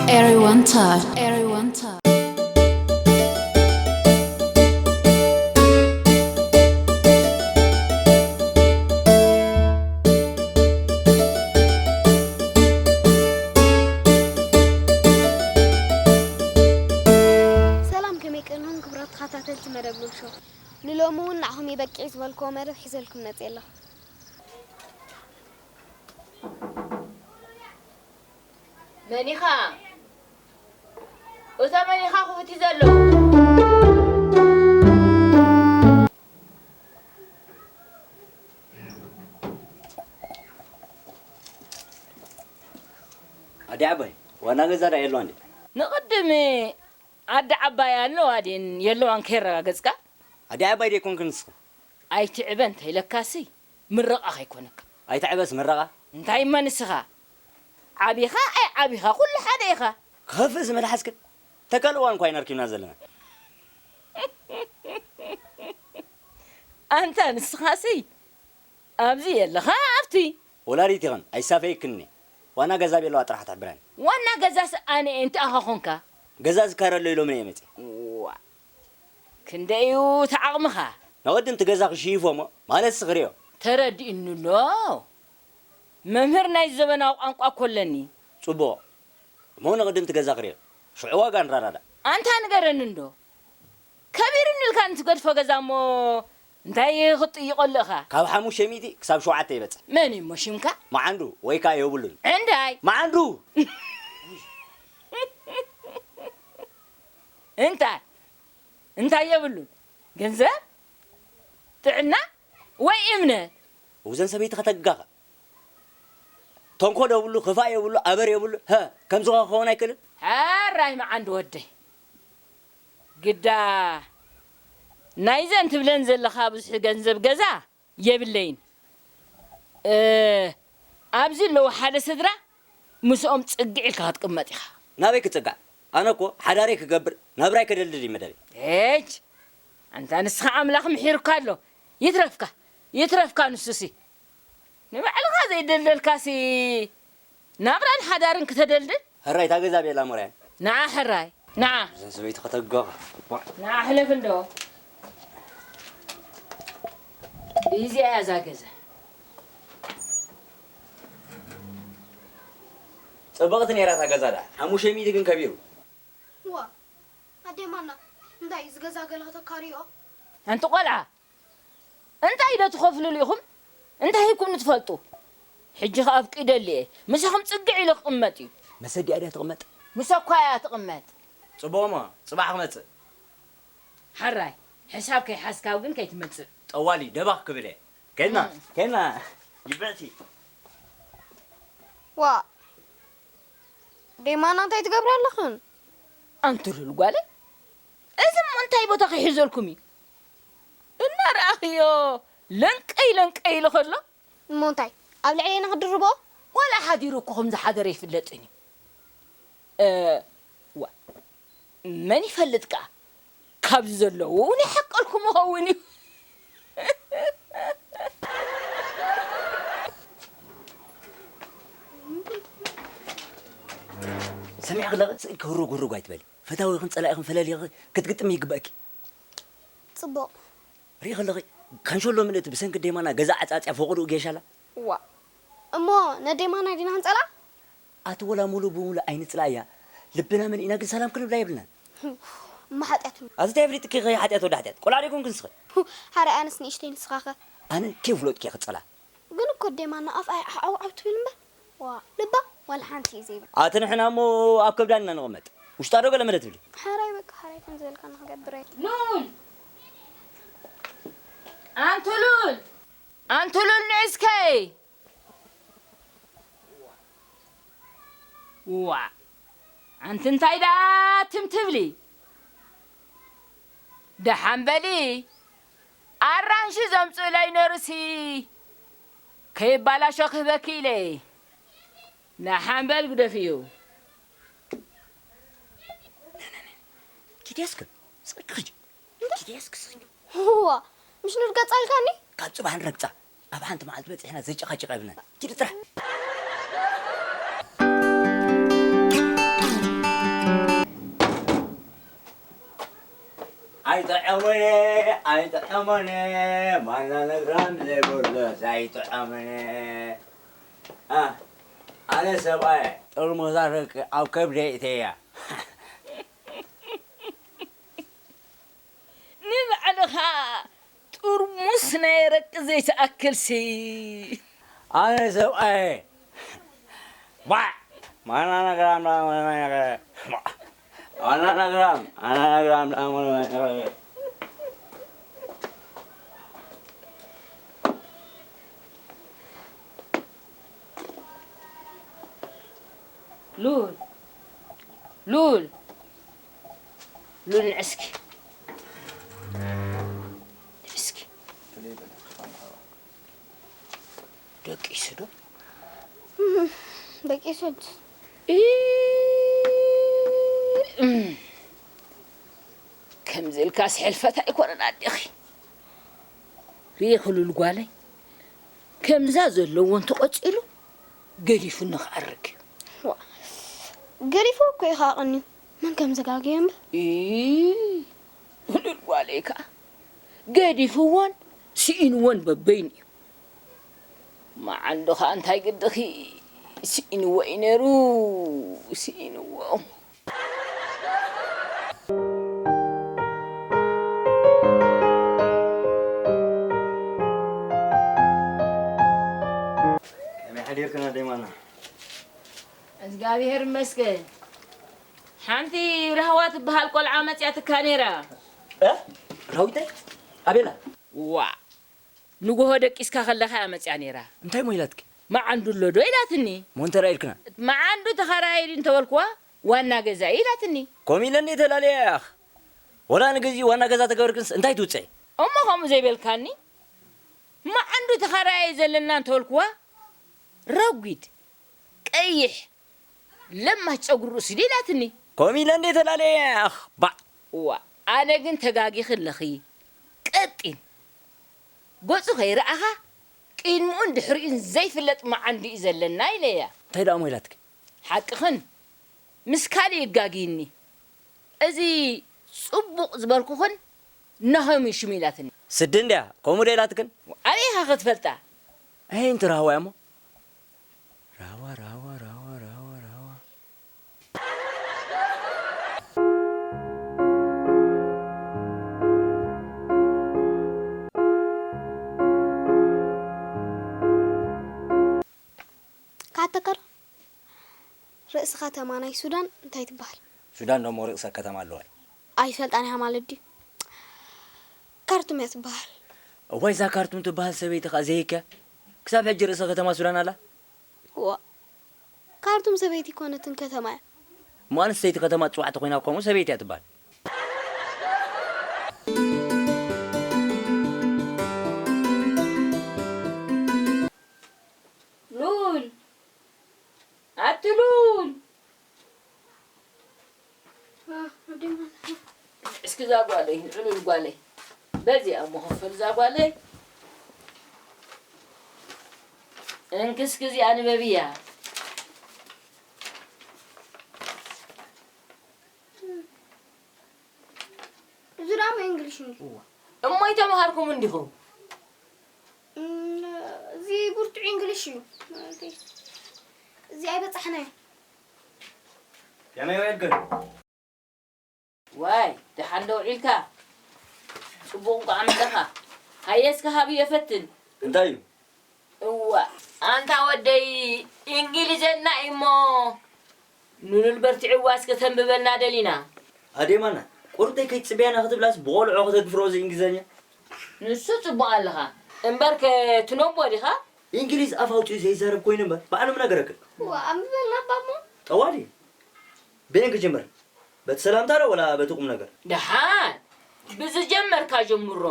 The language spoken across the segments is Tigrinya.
Everyone talk. Everyone talk. ሰላም፣ ከመይ ቀኒኹም ክቡራት ተኸታተልቲ መደብ ሉል ሾው? ንሎሚ እውን ንዓኹም የበቅዕ ዝበልክዎ መደብ ሒዘልኩም መፅየ ኣለኹ። መን ኢኻ? እቶ መን ኢኻ ክፉት እዩ ዘሎ? ኣደ ዓባይ፣ ዋና ገዛ ዳ የለዋ እንዴ? ንቕድሚ ኣደ ዓባይ ኣለዋ ድየን የለዋን ከየረጋገጽካ? ኣደ ዓባይ ዶ ኣይኮንክን ንስኺ? ኣይትዕበ እንተ ኢለካሲ ምረቓ ከይኮነካ። ኣይትዕበስ ምረቓ? እንታይ እሞ ንስኻ? ዓቢኻ ኣይዓቢኻ ኩሉ ሓደ ኢኻ። ክኸፍእ ዝመልሓስክን ተካል እዋን እኳ ኢና ርኪብና ዘለና። ኣንታ ንስኻሲ ኣብዚ የለኻ ኣብቲ። ወላዲት ኢኽን ኣይሳፈየክን እየ። ዋና ገዛ ቤለዋ ጥራሕ ትሕብረኒ። ዋና ገዛስ ኣነ እየ፣ እንታይ ኢኻ ኾንካ? ገዛ ዝካረ ኣሎ ኢሎምኒ እየ መፅየ። ዋ፣ ክንደይ እዩ እቲ ዓቕምኻ? ንቕድም እቲ ገዛ ክሽይፎ እሞ ማለት ስኽርዮ። ተረዲእኒ ኣሎ። መምህር ናይ ዘበናዊ ቋንቋ እኮ ኣለኒ። ፅቡቕ። እሞ ንቕድም እቲ ገዛ ክርዮ። ሽዑ ዋጋ ንረዳዳእ። ኣንታ ንገረኒ እንዶ። ከቢሩኒ ኢልካ ንትገድፎ ገዛ እሞ እንታይ ክትጥይቐሉ ኢኻ? ካብ ሓሙሽተ ሚእቲ ክሳብ ሸውዓተ ይበጽሕ። መን እዩ እሞ ሽምካ? መዓንዱ ወይ ከኣ የብሉን። ዕንዳይ። መዓንዱ! እንታይ? እንታይ የብሉን? ገንዘብ? ጥዕና? ወይ እምነት? እውዘን ሰበይቲ ከተጋኻ። ተንኮል የብሉ፣ ክፋእ የብሉ፣ ኣበር የብሉ። ሀ፣ ከምዚ ክኸውን ኣይክእልን። ሕራይ መዓንዱ ወደይ። ግዳ ናይዘን ትብለን ዘለኻ ብዙሕ ገንዘብ ገዛ የብለይን። እ፣ ኣብዚ ኣለዉ ሓደ ስድራ ምስኦም ጽግዕ ኢልካ ክትቅመጥ ኢኻ። ናበይ ክጽጋዕ? ኣነ እኮ ሓዳረይ ክገብር፣ ናብራይ ከደልድል እዩ መደበይ። ኤጅ፣ ኣንታ ንስኻ ኣምላኽ ምሒሩካ ኣሎ። ይትረፍካ፣ ይትረፍካ ንሱሲ። ንባዕልኻ ዘይደልደልካሲ ናብራን ሓዳርን ክተደልድል? ሕራይ፣ እታ ገዛ ቤላ ሞርያን። ንዓ ሕራይ፣ ንዓ። እዘን ሰበይቲ ከተጋኻ። ንዓ ሕለፍ እንዶ። እዚኣ እያ እዛ ገዛ። ጽብቕቲ ነይራ እታ ገዛ ደኣ። ሓሙሽተ ሚእቲ ግን ከቢሩ። ዋ፣ ኣዴ ማና፣ እንታይ እዚ ገዛ ገለ ከተካርዮ? ኣንቲ ቆልዓ፣ እንታይ ዶ ትኸፍልሉ ኢኹም? እንታይ ሂብኩም ንትፈልጡ? ሕጂ ኸኣ ኣፍቂደሉ እየ። ምሳኹም ጽግዕ ኢሉ ክቕመጥ እዩ። መሰዲኣ ድያ ትቕመጥ? ምሰኳ እያ ትቕመጥ። ጽቡቕ እሞ፣ ጽባሕ ክመጽእ። ሕራይ፣ ሕሳብ ከይሓዝካ ግን ከይትመጽእ። ጠዋሊ፣ ደባኽ ክብል እየ። ከድና፣ እም። ከድና። ይበቲ። ዋ፣ ዴማና እንታይ ትገብሪ ኣለኽን? ኣንቲ ሉል ጓለይ፣ እዚ እሞ እንታይ ቦታ ከይሕዘልኩም እዩ? እናረኣኽዮ ለንቀይ ለንቀይ ኢሉ ከሎ። እሞ እንታይ፣ ኣብ ልዕሌና ክድርቦ? ዋላ ሓዲሩ እኮ ከም ዝሓደረ ይፍለጥን እዩ። እ፣ ዋ፣ መን ይፈልጥ ከኣ? ካብዚ ዘለዉ እውን ይሓቀልኩም ይኸውን እዩ። ሰሚዕኪ ኣለኺ? ስኢልኪ ህሩግ ህሩግ ኣይትበሊ። ፈታዊኽን ጸላኢኽን ፈለሊኺ ክትግጥሚ ይግበእኪ። ጽቡቕ። ሪኢኺ ኣለኺ? ካንሸሎ ምልእቲ ብሰንኪ ዴማና ገዛ ዓጻጽያ ፈቑድኡ ጌሻላ። ዋ። እሞ ነዴማና ዲና ክንጸላ? ኣቲ ወላ ሙሉ ብሙሉ ኣይንጽላእያ። ልብና መሊእና ግን ሰላም ክንብላ የብልናን። እማ ሓጢኣት እዩ። ኣቲ እንታይ ኣፍሊጥኪ ሓጢኣት ወዲ ሓጢኣት? ቆልዓ ዶ ኣይኮንክን ንስኺ? ሓራይ ኣነስ ንእሽተይ ንስኻኸ? ኣነ ከይፍለጥኪ እየ ክጸላ። ግን እኮ ዴማና ኣፍኣ ዓው ዓው ትብል እምበር። ዋ፣ ልባ ዋላ ሓንቲ እዩ ዘይብላ። ኣቲ ንሕና እሞ ኣብ ከብዳን ኢና ንቕመጥ። ውሽጣ ዶ ገለ መለ ትብሊ? ሓራይ በቃ፣ ሓራይ ከም ዝበልካና ክገብር እየ። ሉል! ኣንቲ ሉል! ኣንቲ ሉል ንእስከይ! ዋእ! ኣንቲ እንታይ ደኣ ትም ትብሊ? ደሓን በሊ። ኣራንሺ ዘምጽኡለይ ነሩሲ ከይባላሾ ክህበኪ ኢለ። ደሓን በል ግደፍዮ። ኪድያስከ፣ ስቕኪ ኺጂ። ኪድያስከ፣ ስቕኪ። እዋ፣ ምሽ ንርገጻ ኢልካኒ? ካብ ጽባሕ ንረግጻ። ኣብ ሓንቲ መዓልቲ በጺሕና ዘጨቓጭቕ የብልናን። ኪዲ ጥራሕ። ኣይጥዕሙኒ፣ ኣይጥዕሙኒ፣ ማና ነግራም ዘይብሉ ዘይጥዕሙኒ። ኣ፣ ኣነ ሰብኣይ ጥርሙዝ ኣረቂ ኣብ ከብደይ እተያ። ንባዕልኻ ጥርሙስ ናይ ኣረቂ ዘይትኣክልሲ። ኣነ ሰብኣይ። ባ! ማና ነግራም፣ ማና ነግራም፣ ማና ነግራም፣ ሉል፣ ሉል፣ ሉል ንዕስኪ፣ ንዕስኪ። ደቂሱ ዶ? እም፣ ደቂሱ እንጂ። እ፣ እም። ከምዚ ኢልካስ ሕልፈት ኣይኮነን ኣዴኺ። ርኢኺ ሉል ጓለይ፣ ከምዛ ዘለዎ እንተቖጺሩ ገዲፉኒ ክኣርግ እዩ። ዋ፣ ገዲፉ እኮ እዩ ከዓ ቀንዩ። መን ከም ዘጋገየ እምበር። እ፣ ሉል ጓለይ ከዓ ገዲፍዎን ስኢንዎን በበይኑ እዩ። መዓንዱ ኸኣ እንታይ ግድኺ? ስኢንዎ እዩ ነይሩ፣ ስኢንዎ። ከመይ ሓዲርክን ኣደይ ማና? እግዚኣብሔር ይመስገን። ሓንቲ ራህዋ ትበሃል ቆልዓ መጽያትካ ነይራ። እ? ራዊተይ? ኣቤላ? ዋ፣ ንጎሆ ደቂስካ ከለኻ እያ መጽያ ነይራ። እንታይ እሞ ኢላትኪ? መዓንዱ ኣሎ ዶ ኢላትኒ። እሞ እንታይ ኢልክና? መዓንዱ ተኸራያይ ድዩ እንተበልክዋ፣ ዋና ገዛ እዩ ኢላትኒ። ከምኡ ኢለ እንዴ ተላለየ ያኽ? ወላ ንግዜኡ ዋና ገዛ ተገበርክንስ እንታይ ትውፅዒ? እሞ ከምኡ ዘይበልካኒ? መዓንዱ ተኸራያይ ዘለና እንተበልክዋ፣ ረጒድ፣ ቀይሕ፣ ለማች ጸጉሪ ርእሱ ድዩ ኢላትኒ። ከምኡ ኢለ እንዴ ተላለየ ያኽ? ባዕ! እዋ፣ ኣነ ግን ተጋጊኺ ኣለኺ። ቀጢን። ገጹ ከይረኣኻ፣ ቅድሚኡን ድሕሪኡን ዘይፍለጥ መዓንዱ እዩ ዘለና ኢለያ። እንታይ ደኣ እሞ ኢላትኪ? ሓቅኽን፣ ምስ ካልእ ይጋግይኒ። እዚ ጽቡቕ ዝበልኩኽን ናሆም እዩ ሽሙ ኢላትኒ። ስዲ እንድያ፣ ከምኡ ዶ ኢላትክን? ኣበይ ኢኻ ክትፈልጣ? ኣይ፣ እንቲ ራህዋ እያ እሞ። ራህዋ፣ ራህዋ፣ ራህዋ፣ ራህዋ፣ ራህዋ። ካተከር ርእሲ ከተማ ናይ ሱዳን እንታይ ትበሃል? ሱዳን ደሞ ርእሰ ከተማ ኣለዋ። ኣይፈልጣን ኢኻ ማለት ድዩ? ካርቱም እያ ትበሃል። እዋይ፣ እዛ ካርቱም ትበሃል ሰበይቲ ኸኣ ዘይከ ክሳብ ሕጂ ርእሰ ከተማ ሱዳን ኣላ? ዋ፣ ካርቱም ሰበይቲ ኣይኮነትን፣ ከተማ እያ። እሞ ኣንስተይቲ ከተማ ጽዋዕቲ ኮይና ከምኡ ሰበይቲ እያ ትበሃል። ሉል፣ ኣቲ ሉል። አ፣ ወዲ ማን? እስኪ እዛ ጓለይ፣ ንዕሉል ጓለይ። በዚኣ እሞ ክፈል እዛ ጓለይ። እንኪ እስኪ እዚኣ ንበብያ። እዚ ደኣ እሞ እንግሊሽ እዩ። እሞ ኣይተምሃርኩም እንዲኹም? እም፣ እዚ ብርቱዕ እንግሊሽ እዩ። ማለተይ፣ እዚ ኣይበጻሕናዮ። ከመይ ውዒልክን? ዋይ፣ ደሓን ዶ ውዒልካ? ጽቡቕ እንቋዕ መጻኻ። ሃየ እስከ ሃብዮ ፈትን። እንታይ እዩ? እዋ፣ ኣንታ ወደይ፣ እንግሊዘኛ እሞ ንሉል በርቲዕዋ እስከ ተንብበልና ደሊና። ኣዴማና፣ ቁርጠይ ከይትጽበያና ክትብላስ ብቆልዑ ከተድፍሮ እዚ እንግሊዘኛ? ንሱ ጽቡቕ ኣለኻ። እምበርከ ትነቦ ዲኻ? እንግሊዝ ኣፍ ኣውጺኡ ዘይዛረብ ኮይኑ እምበር፣ ባዕሎም ነገረክን። ዋ፣ ኣንብበልና እባ እሞ። ጠዋሊ፣ በየን ክጅምር? በቲ ሰላምታ ዶ ወላ በቲ ቁም ነገር? ደሓን ብዝጀመርካ ጀምሮ።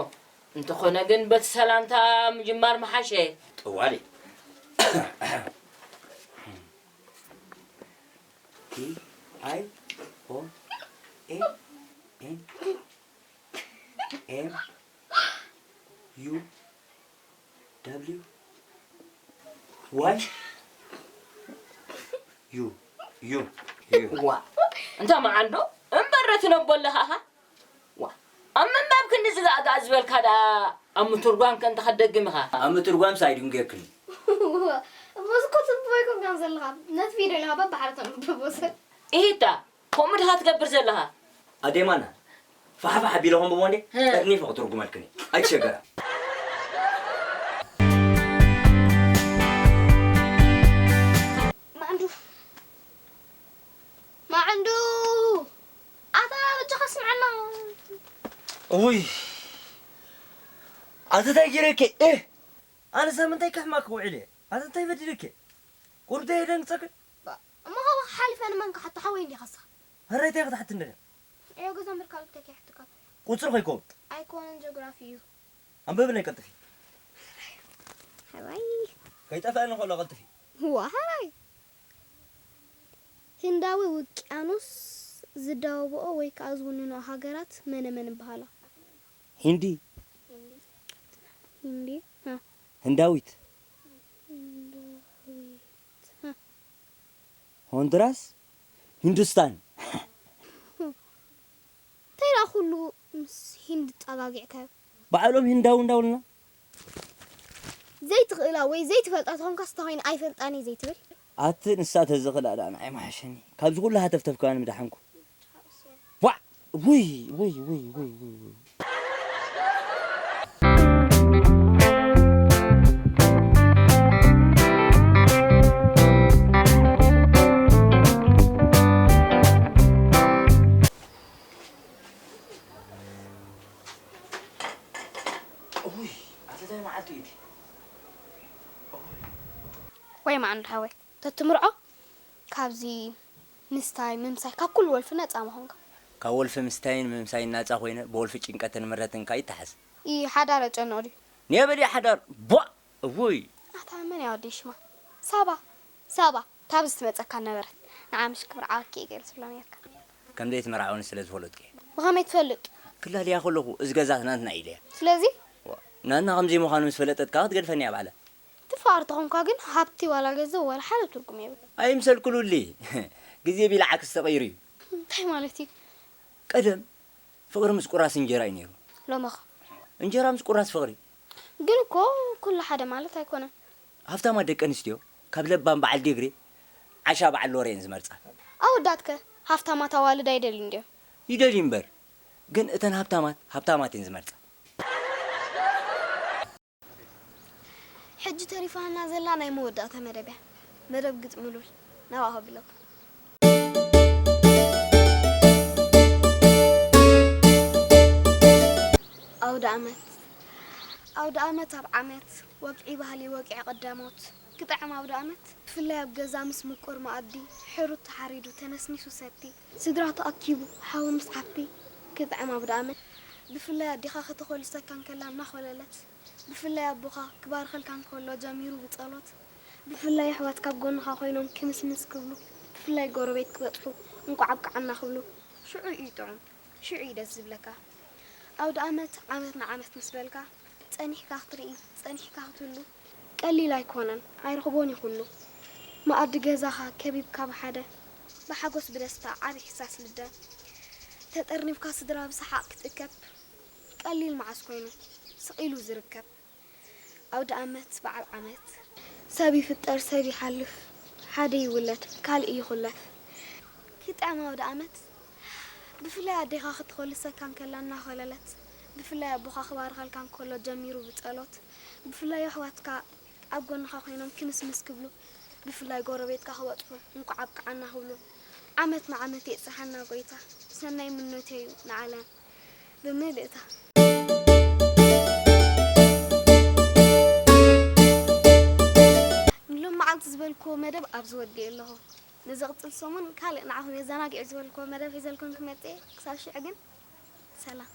እንተኾነ ግን በቲ ሰላምታ ምጅማር ምሓሸ። ጠዋሊ። ቲ ኣይ ኦ ኤ ኤን ኤም ዩ W Y U U U። ዋ፣ እንታ መዓንዶ እምበር ነቲ ነቦ ኣለኻኻ። ዋ፣ ኣብ ምንባብ ክንዲ ዝጋእጋእ ዝበልካ ደኣ ኣብ ምትርጓም ከ እንተ ኸትደግም ኢኻ? ኣብ ምትርጓም ሳይድ ግን ጌርክኒ። በዚ እኮ ጽቡቕ ኣይኮንካን ዘለኻ። ነቲ ቪድዮ ኢኻ በብሓደ ተንብቦ ሰብ። ኢሂታ፣ ከምኡ ድኻ ትገብር ዘለኻ? ኣዴማና፣ ፋሕፋሕ ኣቢለ ከንብቦ እንዴ? እ። ጠርኒፈ ክትርጉመልክኒ። ኣይትሸገራ። መዓንዱ። መዓንዱ። ኣታ በጃኻ ስምዓና። እውይ። ኣቲ እንታይ ጌረኪ? እ። ኣነስ ኣብ ምንታይ ከሕማክ ውዒለ? ኣቲ እንታይ በዲለኪ? ቁርደይ የደንግጸኪ? እሞ ካብኡ ሓሊፈ ንመን ክሓቶ? ሓወይ እንዲኻ እስኻ። ህረይ እንታይ ክትሓትኒ ደልያ? ዕዮ ገዛ ምርካብ እንታይ ከይሓትካ? ቁጽሪ ከይከውን። ኣይኮነን ጀግራፊ እዩ። ኣንብብለይ ቀልጥፊ። ሕራይ። ከይጠፍኣኒ ከሎ ቀልጥፊ። ዋ፣ ሕራይ። ህንዳዊ ውቅያኖስ ዝዳወብኦ ወይ ከኣ ዝውንንኦ ሃገራት መነ መን ይበሃላ? ሂንዲ። ሂንዲ? ሀ። ህንዳዊት። ህንዳዊት። ሀ። ሆንዱራስ። ሂንዱስታን። እንታይ ደኣ ኩሉ ምስ ሂንዲ ጸጋጊዕካዮ? ባዕሎም ሂንዳዊ እንዳውልና። ዘይትኽእላ ወይ ዘይትፈልጣ ተኾንካስ ተኾይነ ኣይፈልጣን እየ ዘይትብል? ኣቲ ንሳ ተዝኽእላ ደኣ ንዓይ ምሓሸኒ። ካብዚ ኩሉ ሃተፍተፍ ከኣ ንምድሓንኩ። ዋዕ! ውይ፣ ውይ፣ ውይ፣ ውይ፣ ውይ፣ ውይ። ውይ፣ ኣቲ እንታይ መዓልቲ እዩ እቲ? ወይ መዓንዱ ሓወይ፣ ተትምርዖ ካብዚ ምስታይ፣ ምምሳይ፣ ካብ ኩሉ ወልፊ ነጻ ምኾንካ። ካብ ወልፊ ምስታይን ምምሳይን ናጻ ኮይነ፣ ብወልፊ ጭንቀትን ምረትን ከኣ ይተሓዝ። ኢ ሓዳር የጨንቕ ድዩ? ንየበል እየ ሓዳር፣ ቧእ! እውይ! ኣታ መን እያ ወደይ ሽማ? ሳባ፣ ሳባ፣ ታብዚ ትመጸካ ነበረት። ንዓ ምሽ ክምርዓወኪ እየ ገይረ ትብሎ ነርካ። ከም ዘይትምርዓወኒ ስለ ዝፈለጥኩ እየ። ብኸመይ ትፈልጥ? ክላለያ ከለኹ፣ እዚ ገዛ ናትና ኢለያ። ስለዚ? ዋ፣ ናትና ከም ዘይምዃኑ ምስ ፈለጠት ከኣ ክትገድፈኒ እያ ባዕላ። ትፋቐር ተኾንካ ግን ሃብቲ ዋላ ገንዘብ ዋላ ሓደ ትርጉም የብሉን። ኣይምሰልክሉሊ። ግዜ ቢልዓክስ ተቐይሩ እዩ። እንታይ ማለት እዩ? ቀደም ፍቕሪ ምስ ቁራስ እንጀራ እዩ ነይሩ። ሎምኸ? እንጀራ ምስ ቁራስ ፍቕሪ። ግን እኮ ኩሉ ሓደ ማለት ኣይኮነን። ሃፍታማት ደቂ ኣንስትዮ ካብ ለባም በዓል ዲግሪ ዓሻ በዓል ሎሬ እየን ዝመርጻ። ኣወዳትከ ሃፍታማት ኣዋልድ ኣይደልዩን ድዮም? ይደልዩ እምበር፣ ግን እተን ሃብታማት ሃብታማት እየን ዝመርጻ። ሕጂ ተሪፋና ዘላ ናይ መወዳእታ መደብ እያ። መደብ ግጥሚ ሉል ናብኣ ከብለኩም። ኣውደ ኣመት። ኣውደ ኣመት ኣብ ዓመት ወግዒ ባህሊ ወግዒ ቀዳሞት ክጥዕም ኣውደ ኣመት ብፍላይ ኣብ ገዛ ምስ ምቁር መኣዲ ሕሩት ተሓሪዱ ተነስኒሱ ሰቲ ስድራ ተኣኪቡ ሓው ምስ ሓብቲ ክጥዕም ኣውደ ኣመት ብፍላይ ኣዴኻ ከተኾልሰካ እንከላ እናኾለለት ብፍላይ ኣቦኻ ክባርኸልካ እንከሎ ጀሚሩ ብጸሎት፣ ብፍላይ ኣሕዋት ካብ ጎንኻ ኮይኖም ክምስምስ ክብሉ፣ ብፍላይ ጎረቤት ክበጽሑ እንቋዕ ኣብቅዓና ክብሉ፣ ሽዑ እዩ ጥዑም፣ ሽዑ እዩ ደስ ዝብለካ። ኣውደኣመት ዓመት ንዓመት ምስ በልካ፣ ጸኒሕካ ክትርኢ፣ ጸኒሕካ ክትህሉ ቀሊል ኣይኮነን፣ ኣይረኽቦን እዩ ኩሉ። መኣዲ ገዛኻ ከቢብካ ብሓደ፣ ብሓጎስ ብደስታ ዓቢ ሕሳስ ልደ፣ ተጠርኒፍካ ስድራ ብሰሓቕ ክትእከብ፣ ቀሊል መዓስ ኮይኑ ስቕ ኢሉ ዝርከብ ኣውደ ኣመት በዓል ዓመት። ሰብ ይፍጠር ሰብ ይሓልፍ፣ ሓደ ይውለድ ካልእ ይኹለፍ። ይጥዕም ኣውደ ኣመት። ብፍላይ ኣዴኻ ክትኾልሰካ እንከላ እናኾለለት፣ ብፍላይ ኣቦኻ ክባርኸልካ እንከሎ ጀሚሩ ብጸሎት፣ ብፍላይ ኣሕዋትካ ኣብ ጎንኻ ኮይኖም ክምስምስ ክብሉ፣ ብፍላይ ጎረቤትካ ክበጽሑ እንቋዕ ኣብቅዓና ክብሉ፣ ዓመት ንዓመት የጽንሓና ጎይታ፣ ሰናይ ምኖተይ እዩ ንዓለም ብምልእታ። ንሎም መዓልቲ ዝበልክዎ መደብ ኣብዚ ወዲኤ ኣለኹ። ንዝቕጽል ሰሙን ካልእ ንዓኹም የዘናግዕ ዝበልክዎ መደብ ሒዘልኩም ክመጽእ እየ። ክሳብ ሽዕ ግን ሰላም።